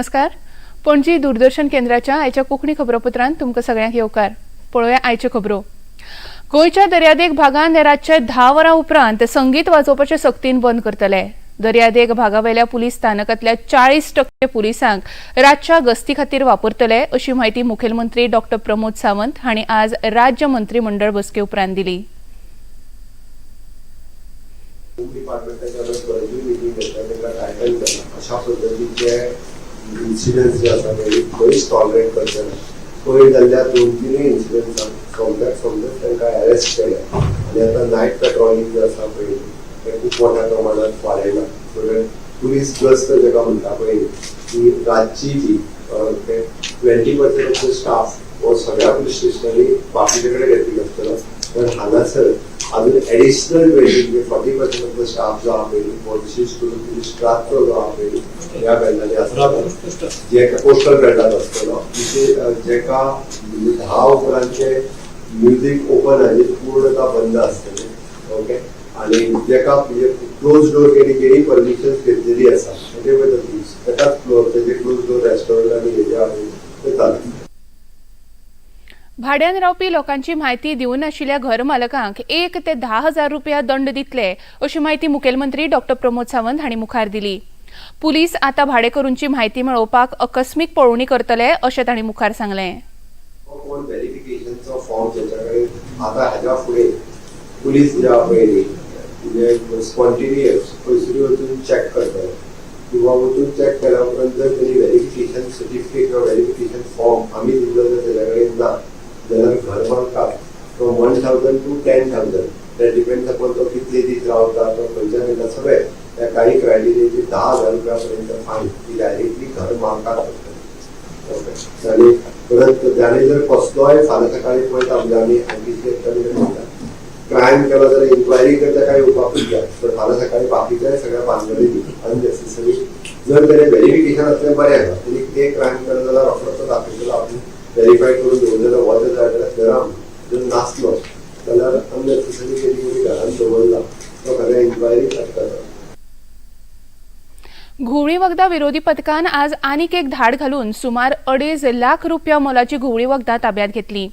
नमस्कार. पणजी दूरदर्शन केंद्राच्या आयच्या कोंकणी खबरापत्रांत तुमकां सगळ्यांक येवकार. पळोवया आयच्यो खबरो. गोंयच्या दर्यादेग भागांत रातच्या 10 वरां उपरांत संगीत वाजोवपाचे सक्तीन बंद करतले. दर्यादेग भागावेल्या पुलीस स्थानकांतल्या 40% पुलिसांक रातच्या गस्ती खातीर वापरतले, अशी म्हायती मुखेलमंत्री डॉक्टर प्रमोद सावंत हांणी आज राज्य मंत्रीमंडळ बसके उपरांत दिली. होम डिपार्टमेंटाच्या परतूय मिटींग घेतल्या. तांकां गायडन्स केला. अशा पद्दतीचे इन्सिडंट्स जे आसा ते खंयच टॉलरेट करचे ना. पयर जाल्ल्या दोन तिनूय इन्सिडंट्सांक सोमत्याक सोमतेच तांकां अरेस्ट केले आनी आतां नायट पेट्रोलिंग जे आसा पळय, तें खूब मोठ्या प्रमाणात वाडयलां, सो that police गस्त जेका म्हणटा पळय, ती रातची ती 20% ऑफ the staff हो सगळ्या पुलीस स्टेशनांनी बाकीचे कडेन घेतलेलो आसतलो, पण हांगासर अजून एडिशनल 20, म्हणजे 40% ऑफ the staff जो आहा पळय, हो विशेष करून पुलीस रातचो जो आहा पळय, ह्या बेल्टांनी आसतलो, जे कोस्टल बेल्टात आसतलो. विशेष जेका म्हणजे 10 उपरांतचे म्युझिक ओपन आनी पूर्णतः बंद आसतलें, ओके. आणि जेका म्हणजे क्लोज डोर केली, जेणी परमिशन घेतलेली आसा तेजे बद्दल तेकाच तेजे क्लोज डोर रेस्टॉरंट आनी हेजे आहा पळय, ते चालू. भाड्यान रावपी लोकांची म्हायती दिवं नाशिल्ल्या घर मालकांक 1 ते 10 हजार रुपया दंड दितले, अशी म्हायती मुखेलमंत्री डॉक्टर प्रमोद सावंत हांणी मुखार दिली. पुलीस आतां भाडेकरूंची म्हायती मेळोवपाक अकस्मीक पळोवणी करतले, अशें तांणी मुखार सांगलें. कोण व्हेरिफिकेशनचो फॉर्म ज्याच्या कडेन, आतां ह्याच्या फुडें पुलीस जे आहा पळय न्ही, म्हणजे स्पॉन्टेनियस खंयसरूय वचून चॅक करतले किंवा वचून चॅक केल्या उपरांत जर तेणी व्हेरिफिकेशन सर्टिफिकेट किंवा व्हेरिफिकेशन फॉर्म आमी दिल्लो जर तेच्या कडेन ना जाल्यार घर मालकाक तो 1000 to 10,000, that depends upon तो कितले दीस रावता, तो खंयच्यान येता, सगळे त्या काही क्रायटेरियाची 10,000 रुपया पर्यंत फायन ही डायरेक्टली घर मालकाक करतले, ओके. आणि परत त्याने जर कसलोय फाल्यां सकाळी पळयता, म्हणजे आमी आयपीसी म्हणटा, क्रायम केला जाल्यार इन्क्वायरी करता काय येवपाकूच जाय, पण फाल्यां सकाळी बाकीच्या सगळ्या भानगडींनी अननेसेसरी जर त्याने व्हेरिफिकेशन असलें बरें आसा. तेणी ते क्रायम केलो जाल्यार रोखडोच तो दाखयतलो, आपूण व्हेरीफाय करून दवरलें जाल्यार वचत जाय जाल्यार घरा. जर नासलो जाल्यार अननेसेसरी तेणी कोणी घरान दवरला, तो खरें इन्क्वायरी अटकता. घुंवळी वखदां विरोधी पथकान आज आनीक एक धाड घालून सुमार 2.5 लाख रुपया मोलाची घुंवळी वखदां ताब्यात घेतली.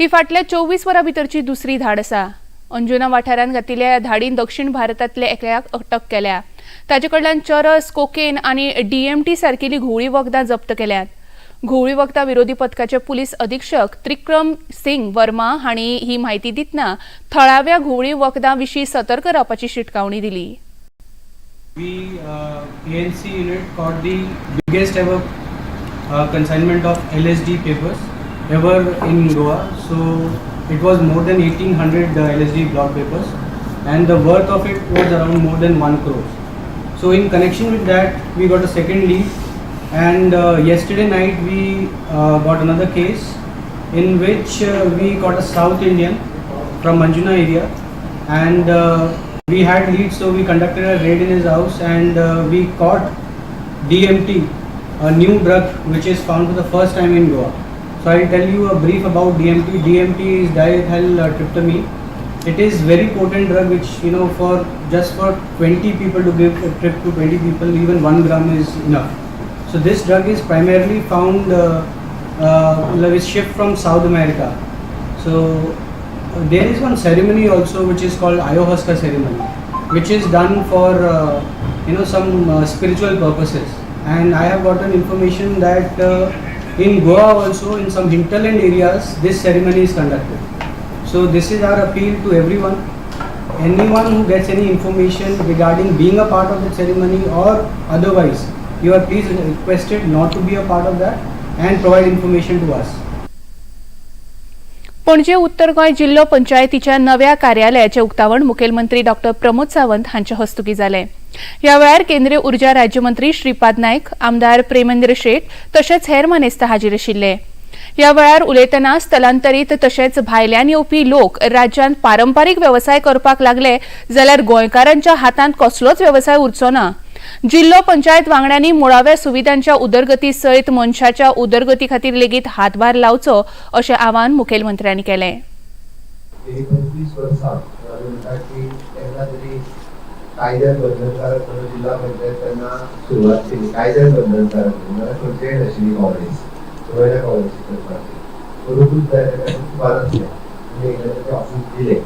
ही फाटल्या 24 वरां भितरची दुसरी धाड आसा. अंजुना वाठारांत घातिल्ल्या ह्या धाडीन दक्षिण भारतांतल्या एकल्याक अटक केल्या. ताचे कडल्यान चरस, कोकेन आनी डीएमटी सारकेली घुंवळी वखदां जप्त केल्यात. घुंवळी वखदां विरोधी पथकाचे पुलीस अधीक्षक त्रिक्रम सिंग वर्मा हांणी ही म्हायती दितना थळाव्या घुंवळी वखदां विशीं सतर्क रावपाची शिटकावणी दिली. We ANC unit caught the biggest ever consignment of LSD papers ever in Goa. So it was more than 1800 LSD block papers, and the worth of it was around more than 1 crore. So in connection with that, we got a second lead, and yesterday night we got another case in which we got a South Indian from Anjuna area, and we had leads, so we conducted a raid in his house and we caught DMT, a new drug which is found for the first time in Goa. So I'll tell you a brief about DMT. DMT is diethyl tryptamine. It is very potent drug which for just for 20 people, to give a trip to 20 people, even 1 gram is enough. So this drug is primarily found is shipped from South America. So there is one ceremony also which is called ayahuasca ceremony, which is done for some spiritual purposes. And I have gotten information that in Goa also, in some hinterland areas, this ceremony is conducted. So this is our appeal to everyone. Anyone who gets any information regarding being a part of the ceremony or otherwise, you are please requested not to be a part of that and provide information to us. Panaji उत्तर गोंय जिल्लो पंचायतीच्या नव्या कार्यालयाचें उक्तावण मुखेलमंत्री doctor Pramod Sawant हांचे हस्तुकीं जालें. ह्या वेळार केंद्रीय उर्जा राज्यमंत्री श्रीपाद नायक, आमदार प्रेमेंद्र शेट तशेंच हेर मानेस्त हाजीर आशिल्ले. ह्या वेळार उलयतना स्थलांतरीत तशेंच भायल्यान येवपी लोक राज्यांत पारंपारीक वेवसाय करपाक लागले जाल्यार गोंयकारांच्या हातांत कसलोच वेवसाय उरचो ना. जिल्लो पंचायत वांगड्यांनी मुळाव्या सुविधांच्या उदरगती सयत मनशाच्या उदरगती खातीर लेगीत हातभार लावचो, अशें आवाहन मुखेलमंत्र्यांनी केलें. गेली 25 वर्सां म्हणटा की केन्ना तरी कायद्यान बंधनकारक म्हणून जिल्हा पंचायत त्यांना सुरवात केली. कायद्यान बंधनकारक म्हणून नाल्यार खंयचेय नाशिल्ली काँग्रेस गोंयच्या काँग्रेसी करपाची करूंकूच जाय. ताका सुमार आसलें आनी एकदां तें ऑफीस दिलें,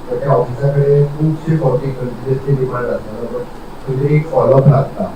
पण त्या ऑफिसा कडेन खुबशे फावटी कंटिन्युअसली डिमांड आसतालो, बट खंय तरी एक फॉलोअप लागता.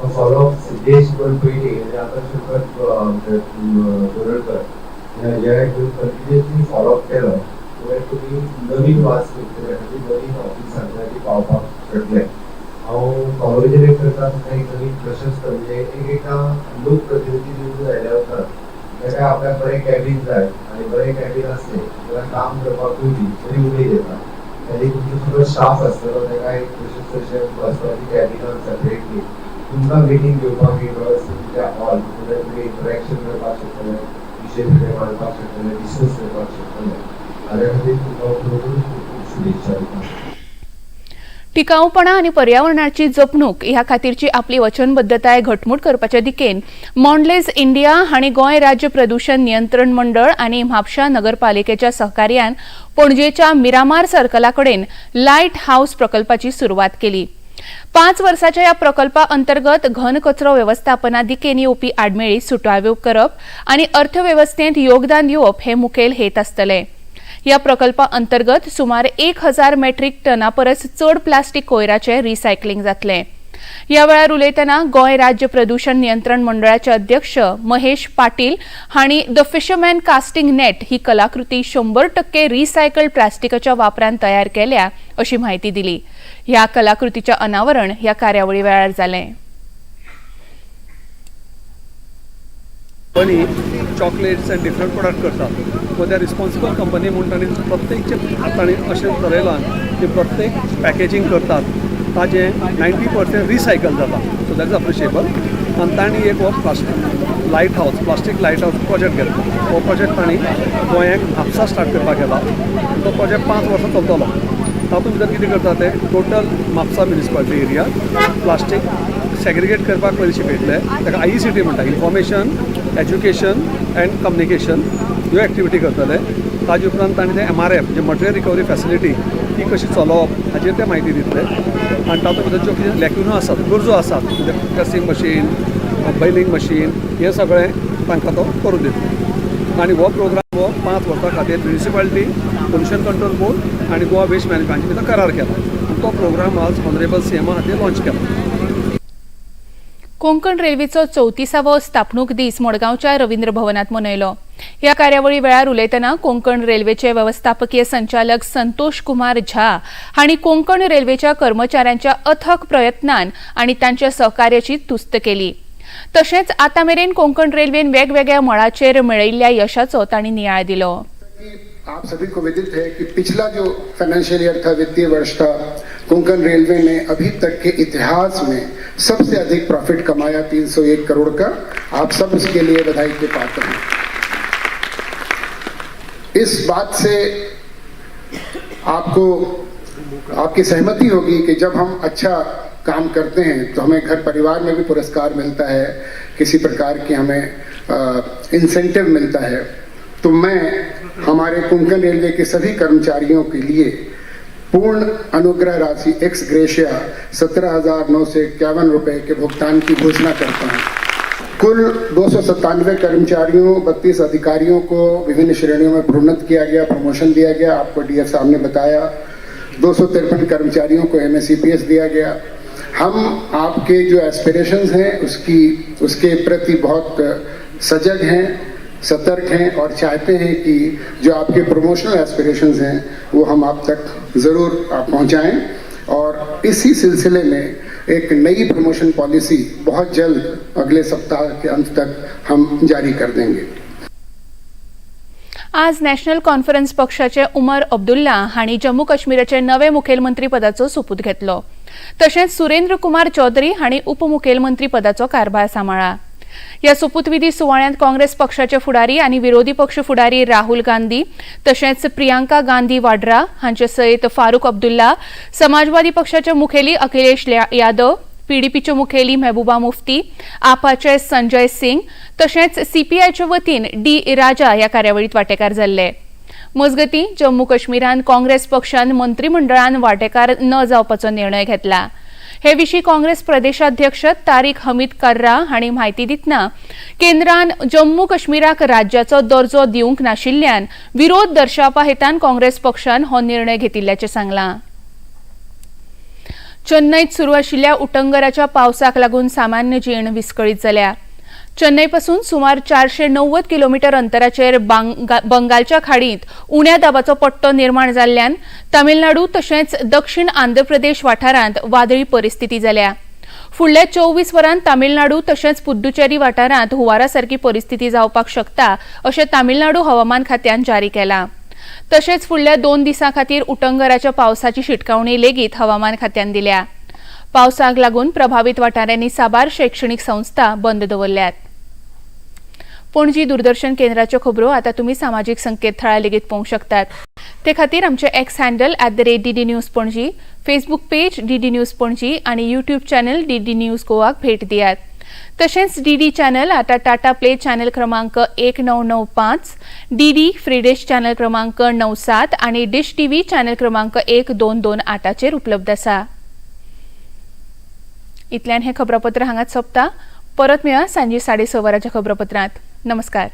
तो फॉलोअप सिद्धेश पण पयलीं आनी आतां शंकर बोरडकर ह्या घेवन कंटिन्युअसली फॉलोअप केलो जाल्यार तुमी नवीन वास करतले खातीर नवीन ऑफिस सांगता पावपाक शकले. हांव कॉंग्रेच्युलेट करता तुमकां. एक नवीन प्रशस्त, म्हणजे एक एकदां लोकप्रतिनिधी निवडून आयल्या उपरांत ताका आपल्याक बरें कॅबीन जाय आनी बरें कॅबीन आसलें जाल्यार काम करपाकूय बी बरी उमेद येता. आनी तुमचो सगळो स्टाफ आसतलो, ताका एक प्रशस्त अशें बसपाची कॅबिनां सेपरेटली, तुमकां मिटींग घेवपाक एक वेवस्थीत हॉल, जाल्यार तुमी इंटरेक्शन करपाक शकतले, विशय सगळे मांडपाक शकतले, डिस्कस करपाक शकतले. हाज्या खातीर तुमकां खरोखरूच खूब खूब शुभेच्छा दिता. टिकाऊपणा आनी पर्यावरणाची जपणूक ह्या खातीरची आपली वचनबद्धताय घटमूट करपाच्या दिकेन मॉन्डलेज इंडिया हांणी गोंय राज्य प्रदूषण नियंत्रण मंडळ आनी म्हापशा नगरपालिकेच्या सहकार्यान पणजेच्या मिरामार सर्कला कडेन लायट हाऊस प्रकल्पाची सुरवात केली. 5 वर्साच्या ह्या प्रकल्पा अंतर्गत घन कचरो वेवस्थापना दिकेन येवपी आडमेळी सुटाव्यो करप आनी अर्थवेवस्थेंत योगदान दिवप हे मुखेल हेत आसतले. ह्या प्रकल्पा अंतर्गत सुमार 1000 मेट्रीक टना परस चड प्लास्टीक कोयराचें रिसायकलिंग जातलें. ह्या वेळार उलयतना गोंय राज्य प्रदूषण नियंत्रण मंडळाचे अध्यक्ष महेश पाटील हांणी the fisherman casting net ही कलाकृती 100% रिसायकल्ड प्लास्टिकाच्या वापरान तयार केल्या अशी म्हायती दिली. ह्या कलाकृतीचें अनावरण ह्या कार्यावळी वेळार जालें. Company chocolates and different product करतात. सो त्या रिस्पॉन्सिबल कंपनी म्हूण तांणी प्रत्येक तांणी अशें थरयलां की प्रत्येक पॅकेजींग करतात ताजें 90% रिसायकल जाता. So that is appreciable. आनी तांणी एक हो plastic light house, plastic light house project घेतला. हो प्रोजेक्ट तांणी गोंयाक म्हापसा स्टार्ट करपाक घेतला. तो प्रोजेक्ट 5 वर्सां चलतलो. तातूंत भितर कितें करता ते, total Mapusa municipality area plastic segregate करपाक पयलीं शिकयतले. ताका आयईसीटी म्हणटा, इन्फॉर्मेशन, एज्युकेशन अँड कम्युनिकेशन, ह्यो एक्टिविटी करतले. ताजे उपरांत तांणी ते एमआरएफ, म्हणजे मटेरियल रिकवरी फॅसिलिटी, ती कशी चलोवप हाजेर ते म्हायती दितले. आनी तातूंत भितर ज्यो कितें लॅक्युनो आसात, गरजो आसात, म्हणजे प्रेसींग मशीन, बेलिंग मशीन, हें सगळें तांकां तो करून दितले. आनी हो प्रोग्राम हो 5 वर्सां खातीर म्युनिसिपालिटी, पोल्युशन कंट्रोल बोर्ड आनी गोवा वेस्ट मॅनेजमेंट हांचे भितर करार केला आनी तो प्रोग्राम आज ऑनरेबल सीएमा खातीर लॉन्च केला. कोंकण रेल्वेचो 34वो स्थापणूक दीस मडगांवच्या रवींद्र भवनात मनयलो. ह्या कार्यावळी वेळार उलयतना कोंकण रेल्वेचे वेवस्थापकीय संचालक संतोष कुमार झा हांणी कोंकण रेल्वेच्या कर्मचाऱ्यांच्या अथक प्रयत्नान आनी तांच्या सहकार्याची तुस्त केली. तशेंच आतां मेरेन कोंकण रेल्वेन वेगवेगळ्या मळाचेर मेळयल्ल्या यशाचो तांणी नियाळ दिलो. कि आप सभी को विदित है कि पिछला जो फाइनेंशियल ईयर था, वित्तीय वर्ष था, कोंकण रेलवे ने अभी तक के इतिहास में सबसे अधिक प्रॉफिट कमाया 301 करोड़ का. आप सब उसके लिए बधाई के पात्र हैं. इस बात से आपको आपकी सहमति होगी कि जब हम अच्छा काम करते हैं तो हमें घर परिवार में भी पुरस्कार मिलता है, किसी प्रकार की हमें इंसेंटिव मिलता है. तो मैं हमारे कोंकण रेलवे के सभी कर्मचारियों के लिए पूर्ण अनुग्रह राशि एक्स ग्रेशिया 17,951 रुपये के भुगतान की घोषणा करता हूँ. कुल 297 कर्मचारियों, 32 अधिकारियों को विभिन्न श्रेणियों में प्रोन्नत किया गया, प्रमोशन दिया गया. आपको डीएफ साहब ने बताया. 253 कर्मचारियों को एम दिया गया. हम आपके जो एस्पिरेशंस हैं, उसकी उसके प्रति बहुत सजग हैं, सतर्क हैं और चाहते हैं कि जो आपके प्रमोशनल एस्पिरेशंस हैं, वो हम आप तक ज़रूर पहुंचाएं और इसी सिलसिले में एक नई प्रमोशन पॉलिसी बहुत जल्द अगले सप्ताह के अंत तक हम जारी कर देंगे. आज नॅशनल कॉन्फरन्स पक्षाचे उमर अब्दुल्ला हांणी जम्मू काश्मीराचे नवे मुखेलमंत्री पदाचो सोपूत घेतलो. तशेंच सुरेंद्र कुमार चौधरी हांणी उपमुखेलमंत्री पदाचो कारभार सांबाळ्ळा. ह्या सोपूतविधी सुवाळ्यांत काँग्रेस पक्षाचे फुडारी आनी विरोधी पक्ष फुडारी राहुल गांधी, तशेंच प्रियांका गांधी वाड्रा हांचे सयत फारूक अब्दुल्ला, समाजवादी पक्षाचे मुखेली अखिलेश यादव, पीडीपीच्यो मुखेली मेहबूबा मुफ्ती, आपाचे संजय सिंग, तशेंच सीपीआयचे वतीन डी राजा ह्या कार्यावळीत वांटेकार जाल्ले. मजगतीं, जम्मू काश्मीरान काँग्रेस पक्षान मंत्रिमंडळान वांटेकार न जावपाचो निर्णय घेतला. हे विशीं काँग्रेस प्रदेशाध्यक्ष तारीक हमीद कर्रा हांणी म्हायती दितना केंद्रान जम्मू काश्मीराक राज्याचो दर्जो दिवंक नाशिल्ल्यान विरोध दर्शावपा हेतान काँग्रेस पक्षान हो निर्णय घेतिल्ल्याचें सांगलां. चेन्नईत सुरू आशिल्ल्या उटंगराच्या पावसाक लागून सामान्य जीण विस्कळीत जाल्या. चेन्नईपासून सुमार 490 किलोमिटर अंतराचेर बंगालच्या खाडींत उण्या दाबाचो पट्टो निर्माण जाल्ल्यान तामिळनाडू तशेंच दक्षिण आंध्र प्रदेश वाठारांत वादळी परिस्थिती जाल्या. फुडल्या 24 वरांत तामिळनाडू तशेंच पुद्दुचेरी वाठारांत हुंवारा सारकी परिस्थिती जावपाक शकता, अशें तामिळनाडू हवामान खात्यान जारी केलां. तशेंच फुडल्या 2 दिसां खातीर उटंगराच्या पावसाची शिटकावणी लेगीत हवामान खात्यान दिल्या. पावसाक लागून प्रभावीत वाठारांनी साबार शैक्षणिक संस्था बंद दवरल्यात. पणजी दूरदर्शन केंद्राच्यो खबरो आतां तुमी सामाजीक संकेतथळार लेगीत पळोवंक शकतात. ते खातीर आमचे x handle @DDNews Panaji, Facebook page DD news Panaji आनी युट्यूब चॅनल डीडी न्यूज गोवाक भेट दियात. तशेंच डीडी चॅनल आतां टाटा प्ले चॅनल क्रमांक 1995, डीडी फ्रीडिश चॅनल क्रमांक 97 आनी डिश टीव्ही चॅनल क्रमांक 1228चेर उपलब्ध आसा. इतल्यान हें खबरापत्र हांगाच सोंपता. परत मेळया सांजे 6:30 वरांच्या खबरापत्रांत. नमस्कार.